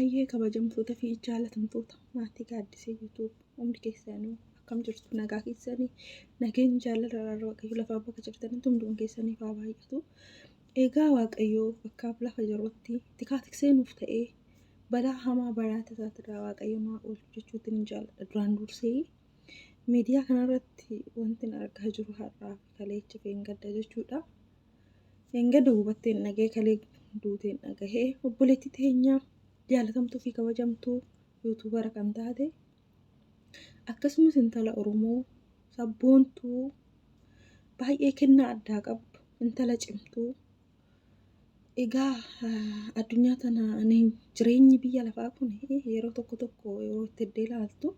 Hayyee kabajamtoota fi jaalatamtoota maatii gaaddisee YouTube hundi keessanuu akkam jirtu nagaa keessanii nageenyi jaalala araarri waaqayyo lafaa bakka jirtanitti hunduma keessaniif haa baay'atu. Egaa waaqayyo bakkaaf lafa jirutti tikaa tiksee nuuf ta'ee balaa hamaa balaa tasaatirraa waaqayyo nu haa oolchu jechuutti ni jaalladha duraan dursee. Miidiyaa kanarratti wanti argaa jiru har'aa fi kaleecha fi gadda jechuudha. Dheengadda hubatteen dhaga'e kalee duuteen dhagahee obboleettii teenya jaalatamtuu fi kabajamtuu yuutuubara kan taate akkasumas intala Oromoo sabboontuu baay'ee kennaa addaa qabdu intala cimtuu egaa addunyaa tana ani jireenyi biyya lafaa kun yeroo tokko tokko yeroo itti iddee ilaaltu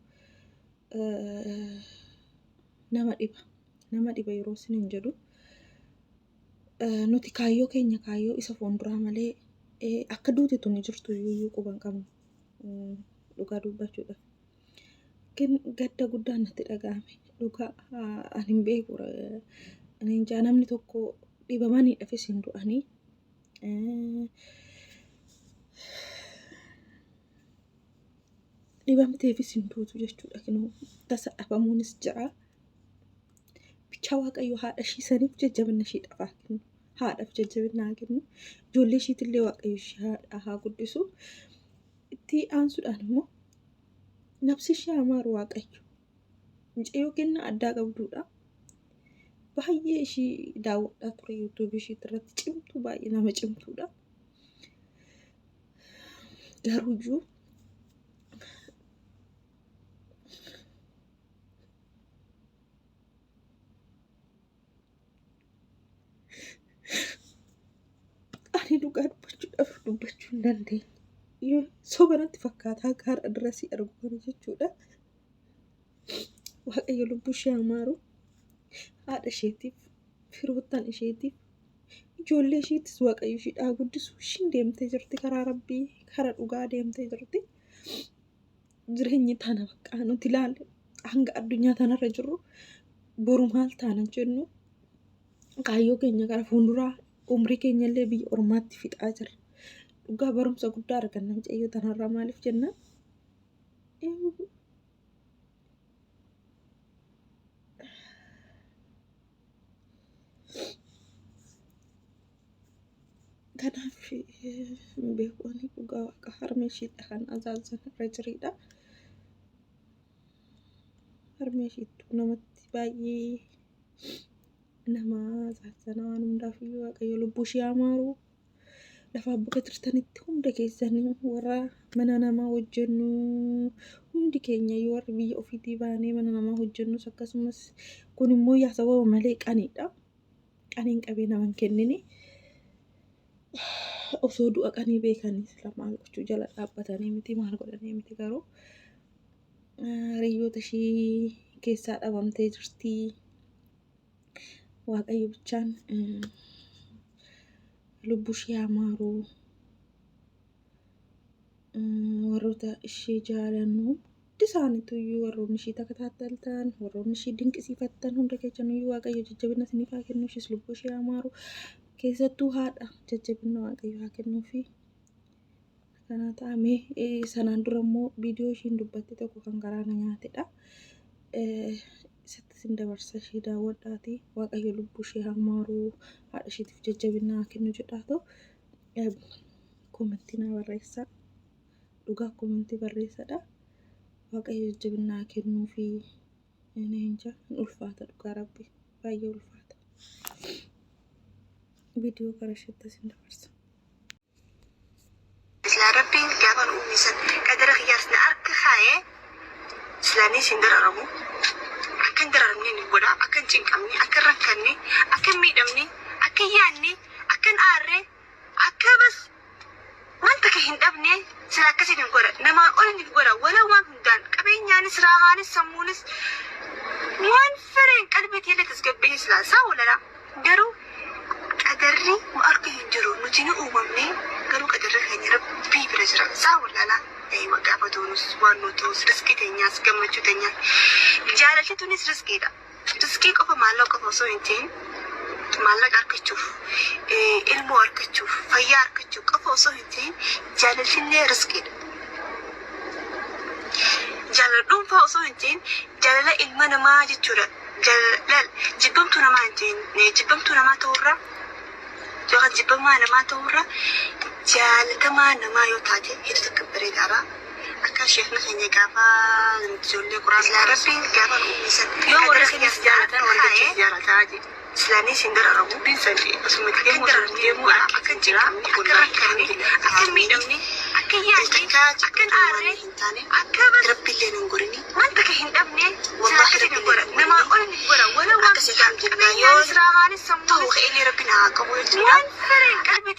nama dhiba nama dhiba yeroo isiniin jedhu nuti kaayyoo keenya kaayyoo isa fuulduraa malee akka duuti tuni jirtu iyyuu quba hin qabnu dhugaa dubbachuudhaaf. Gadda guddaan natti dhaga'ame dhugaa ani hin beeku ani hin jaa namni tokko dhibamaniidhaafis hin du'anii. Dhibamteefis hin duutu jechuudha kinoo tasa dhabamuunis jira. Bichaa Waaqayyo haadha ishii saniif jajjabina ishiidhaaf haa kennu. Haadhaaf jajjabina haa kennu. Ijoollee ishiitillee Waaqayyo ishii haadha haa guddisu. Itti aansuudhaan immoo nafsi ishee haa maaru Waaqayyo. Mucayyoo kennaa addaa qabduudha. Baay'ee ishii daawwadhaa ture yuutuubii ishii irratti cimtuu baay'ee nama cimtuudha. Garuuyyuu ani dhugaa dubbachuudhaaf dubbachuu hin dandeenye. Yoo soba natti fakkaataa gaara dirasii argu kana jechuudha. Waaqayyo lubbuu ishee haa maaru. Haadha isheetiif, firoottan isheetiif, ijoollee isheetis Waaqayyo ishee haa guddisu. Ishiin deemtee jirti karaa rabbii, karaa dhugaa deemtee jirti. Jireenyi tana bakka nuti ilaalle hanga addunyaa tanarra jirru boru maal taana jennu kaayyoo keenya gara fuulduraa umrii keenya illee biyya ormaatti fixaa jirra. Dhugaa barumsa guddaa arganna mucayyoo tanarraa maaliif jennaan kanaaf hin beeku ani dhugaa waaqa harmee ishiidha kan azaazan irra jiridha. Harmee ishiittuu namatti baay'ee nama azaazana waan hundaaf iyyuu waaqayyo lubbuu ishee haa maaru. Lafaa bakka jirtanitti hunda keessanii warra mana namaa hojjennu hundi keenya iyyuu warri biyya ofiitii baanee mana namaa hojjennus akkasumas kun immoo yaa sababa malee qaniidha. Qaniin qabee nama hin kennini. Osoo du'a qanii beekanii sila maal gochuu jala dhaabbatanii miti maal godhanii miti garuu hiriyoota ishii keessaa dhabamtee jirti. Waaqayyo bichaan lubbuu ishee haa maaru. Warroota ishee jaalannu hundi isaaniitu iyyuu warroonni ishee takataattaltan warroonni ishee dinqisiifattan hunda keessan iyyuu Waaqayyo jajjabina isiniif haa kennu ishees lubbuu ishee haa maaru. Keessattuu haadha jajjabina Waaqayyo haa kennuufi. Kana ta'ame sanaan dura immoo viidiyoo ishiin dubbatte tokko kan garaa na nyaatedha. Isatti isin dabarsa ishee daawwadhaati. Waaqayyo lubbuu ishee haa maaru haadha isheetiif jajjabina haa kennu jedhaa ta'u koomentii naa barreessaa. Dhugaa koomentii barreessadha. Waaqayyo jajjabina haa kennuufi. Inni hin ulfaata dhugaa rabbi baay'ee ulfaata. Viidiyoo gara isheetti isin dabarsa. Silaa Rabbiin gaafa nu uume san qadara kiyyaas na harka kaayee silaa niis hin dararamu. Akka hin dararamne ni godha. Akka hin cinqamne, akka hin rakkanne, akka hin miidhamne, akka hin yaadne, akka hin aarre, akka bas waan takka hin dhabne sila akkasiin hin godha. Namaa ol ni godha. Wala waan hundaan qabeenyaanis, raahaanis, sammuunis waan fedheen qalbii tiyallee tasgabbeessee silaa isaa walalaa. Garuu qadarri nu harka hin jiru. Nuti ni uumamne garuu qadarri keenya Rabbii bira jira. Isaa wallaalaa eeywa gaafa duunus waan nu ta'us rizqii teenyaas gammachuu teenyaas jaalalli tunis rizqiidha. Rizqii qofa maallaqa qofa osoo hin ta'in maallaqa argachuuf, ilmoo argachuuf, fayyaa argachuuf qofa osoo hin ta'in jaalalli illee rizqiidha. Jaalala dhuunfaa osoo hin ta'in jaalala ilma namaa jechuudha. Jaalala jibbamtuu namaa hin ta'in, jibbamtuu namaa ta'urra yookaan jibbamaa namaa ta'urra jaalatamaa namaa yoo taate hedduu takka bareedaadha. Akka sheekni keenya gaafa ijoollee quraana Rabbiin gaafa nu uume san Yoo warri keenya si jaalatan warri keenya si jaalataa jedhe. Silaanis hin dararamu. Dubbiin san osuma itti Akka deemu osuma itti deemu akka akka hin jira. cinqamne, akka rakkanne, akka hin miidhamne, akka hin yaadne, akka hin aarre, akka bas Rabbiillee hin godhini. wanta ka hin dhabne Wallaahi silaa akkasii ni Rabbiillee godha. hin Namaa godhini. ol ni godha. Wala waan Akkasii alhamdulillah qabeenyaanis yoo raahaanis ta'u sammuunis ka'ellee Rabbiin haa qabu jechuudha. waan fedhan qalbii